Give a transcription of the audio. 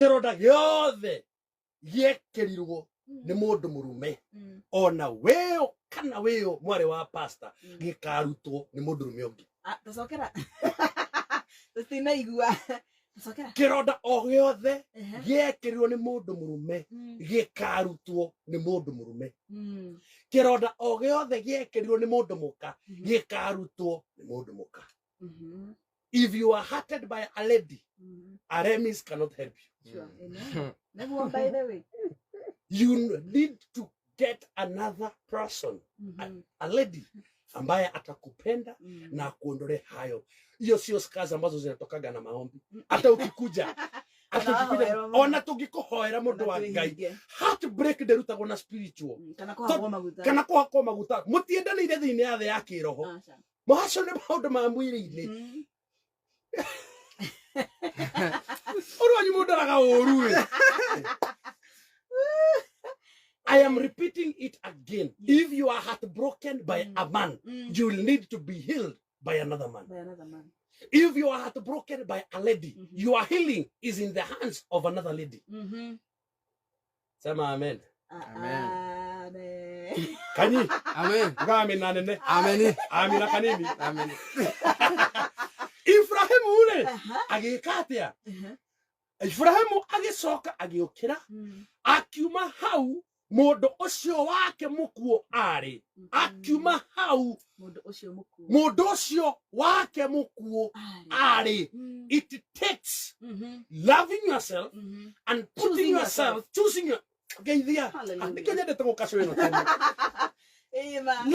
Kĩronda gĩothe gĩekĩrirwo nĩ mũndũ mũrume, ona wĩũ kana wĩũ mwarĩ wa pastor, gĩkarutwo nĩ mũndũ mũrume ũngĩ. Ah, tũcokera, tũtinaigua, tũcokera. Kĩronda o gĩothe gĩekĩrirwo nĩ mũndũ mũrume gĩkarutwo nĩ mũndũ mũrume. Kĩronda o gĩothe gĩekĩrirwo nĩ mũndũ mũka gĩkarutwo nĩ mũndũ mũka. If you are hurted by a lady, Aremis cannot help you. Sure. Amen. Nĩguo, by the way. You need to get another person, a lady ambaye atakupenda na akuondolee hayo. Hiyo sio scars ambazo zinatokaga na maombi. Hata Ona ukikuja, wahoerwo mũno. Ona tũngĩkũhoera, mũndũ wa Ona Ngai, twĩhinge. heartbreak ndĩrutagwo na spiritual Kana kũhakwo maguta. Kana kũhakwo maguta. Mũtiendanĩire thĩinĩ ya thĩ ya kĩroho. Aca. Macio nĩ maũndũ ma mwĩrĩ-inĩ. Ũrũ wanyu mũndaraga ũru ĩ. I am repeating it again. If you are heartbroken by a man, you will need to be healed by another man. By another man. If you are heartbroken by a lady, your healing is in the hands of another lady. Sema amen. Amen. Amen. Kanyi, Amen. uga amen na nene. Amen. Amina kanini. Amen. Ibrahimu rĩ, agĩka atĩa? Ibrahimu agĩcoka agĩũkĩra, akiuma hau mũndũ ũcio wake mũkuũ arĩ. Akiuma hau Mũndũ ũcio mũkuũ. Mũndũ ũcio wake mũkuũ Arĩ. Arĩ. It takes loving yourself and putting Choosing yourself, choosing your, geithia. Hallelujah. Nĩkĩo nyendete gũkacwo ĩno tene. Amen.